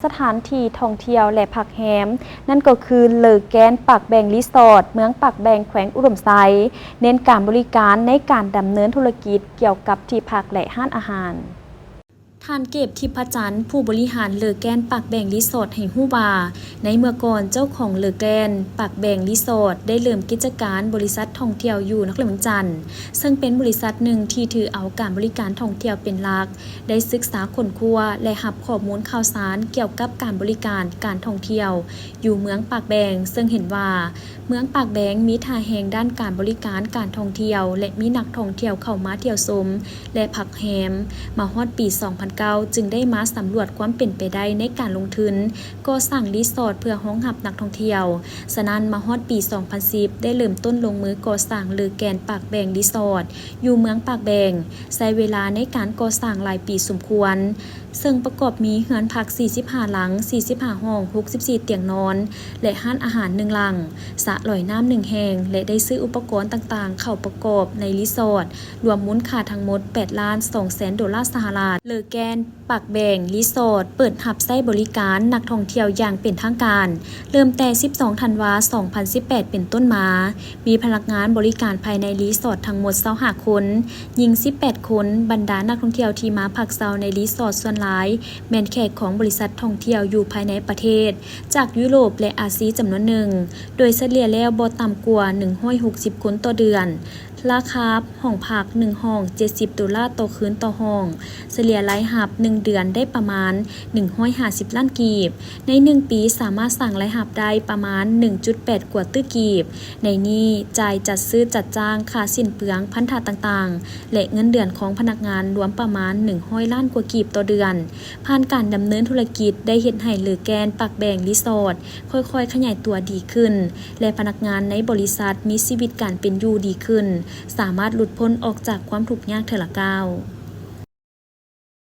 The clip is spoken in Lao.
ສະຖານທີ່ທ່ອງທ່ຽວ ແລະ ພັກແຮມ, ນັ້ນກໍຄືເລີແກນປາກແບງຣີສອດ, ເມືອງປາກແບງ, ແຂວງອຸດົມໄຊ, ເນັ້ນການບໍລິການໃນການດຳເນີນທຸລະກິດກ່ຽວກັບທີ່ພັກ ແລະ ຮ້ານອາຫານ. ທ່ານ ເກບ ທິບພະຈັນ, ຜູ້ບໍລິຫານເລີແກນປາກແບງຣີສອດ ໃຫ້ຮູ້ວ່າ ໃນເມື່ອກ່ອນ ເຈົ້າຂອງເລີແກນປາກແບງຣີສອດ ໄດ້ເລີ່ມກິດຈະການບໍລິສັດທ່ອງທ່ຽວຢູ່ນະຄອນຫຼວງວຽງຈັນ, ເຊິ່ງເປັນບໍລິສັດໜຶ່ງທີ່ຖືເອົາການບໍລິການທ່ອງທ່ຽວເປັນຫຼັກ, ໄດ້ສຶກສາຄົ້ນຄວ້າ ແລະ ຮັບຂໍ້ມູນຂ່າວສານກ່ຽວກັບການບໍລິການການທ່ອງທ່ຽວຢູ່ເມືອງປາກແບງ, ເຊິ່ງເຫັນວ່າເມືອງປາກແບງມີທ່າແຮງດ້ານການບໍລິການການທ່ອງທ່ຽວ ແລະ ມີນັກທ່ອງທ່ຽວເຂົ້າມາທ່ຽວຊົມ ແລະ ພັກແຮມ. ມາຮອດປີສອງພັນເກົ້າ ຈຶ່ງໄດ້ມາສຳຫຼວດຄວາມເປັນໄປໄດ້ໃນການລົງທຶນກໍ່ສ້າງຣີສອດເພື່ອຮອງຮັບນັກທ່ອງທ່ຽວ. ສະນັ້ນ ມາຮອດປີສອງພັນສິບ ໄດ້ເລີ່ມຕົ້ນລົງມືກໍ່ສ້າງເລີແກນປາກແບງຣີສອດ ຢູ່ເມືອງປາກແບງ, ໃຊ້ເວລາໃນການກໍ່ສ້າງຫຼາຍປີສົມຄວນ, ເຊິ່ງປະກອບມີເຮືອນພັກສີ່ສິບຫ້າຫຼັງ, ສີ່ສິບຫ້າຫ້ອງ, ຫົກສິບສີ່ຕຽງນອນ ແລະ ຮ້ານອາຫານໜຶ່ງຫຼັງ, ສະລອຍນ້ຳໜຶ່ງແຫ່ງ ແລະ ໄດ້ຊື້ອຸປະກອນຕ່າງໆເຂົ້າປະກອບໃນຣີສອດ, ລວມມູນຄ່າທັງໝົດແປດລ້ານສອງແສນໂດລາສະຫະລັດ. ເລີແກນປາກແບງຣີສອດ ເປີດຮັບໃຊ້ບໍລິການນັກທ່ອງທ່ຽວຢ່າງເປັນທາງການ ເລີ່ມແຕ່ສິບສອງທັນວາ ສອງພັນສິບແປດ ເປັນຕົ້ນມາ, ມີພະນັກງານບໍລິການພາຍໃນຣີສອດທັງໝົດຊາວຫ້າຄົນ, ຍິງສິບແປດຄົນ. ບັນດານັກທ່ອງທ່ຽວທີ່ມາພັກເຊົາໃນຣີສອດສ່ວນຫຼາຍແມ່ນແຂກຂອງບໍລິສັດທ່ອງທ່ຽວຢູ່ພາຍໃນປະເທດ, ຈາກຢູໂຣບ ແລະ ອາຊີຈຳນວນໜຶ່ງ, ໂດຍສະເລ່ຍແລ້ວບໍ່ຕ່ຳກວ່າໜຶ່ງຮ້ອຍຫົກສິບຄົນຕໍ່ເດືອນ. ລາຄາຫ້ອງພັກໜຶ່ງຫ້ອງ ເຈັດສິບໂດລາຕໍ່ຄືນຕໍ່ຫ້ອງ, ສະເລ່ຍລາຍຮັບໜຶ່ງເດືອນໄດ້ປະມານໜຶ່ງຮ້ອຍຫ້າສິບລ້ານກີບ. ໃນໜຶ່ງປີສາມາດສ້າງລາຍຮັບໄດ້ປະມານໜຶ່ງຈຸດແປດກວ່າຕື້ກີບ. ໃນນີ້ ຈ່າຍຈັດຊື້ຈັດຈ້າງ, ຄ່າສິ້ນເປືອງ, ພັນທະຕ່າງໆ ແລະ ເງິນເດືອນຂອງພະນັກງານລວມປະມານໜຶ່ງຮ້ອຍລ້ານກວ່າກີບຕໍ່ເດືອນ. ຜ່ານການດຳເນີນທຸລະກິດໄດ້ເຮັດໃຫ້ເລີແກນປາກແບງຣີສອດ ຄ່ອຍໆຂະຫຍາຍຕົວດີຂຶ້ນ ແລະ ພະນັກງານໃນບໍລິສັດມີຊີວິດການເປັນຢູ່ດີຂຶ້ນ, ສາມາດຫຼຸດພົ້ນອອກຈາກຄວາມທຸກຍາກເທື່ອລະກ້າວ.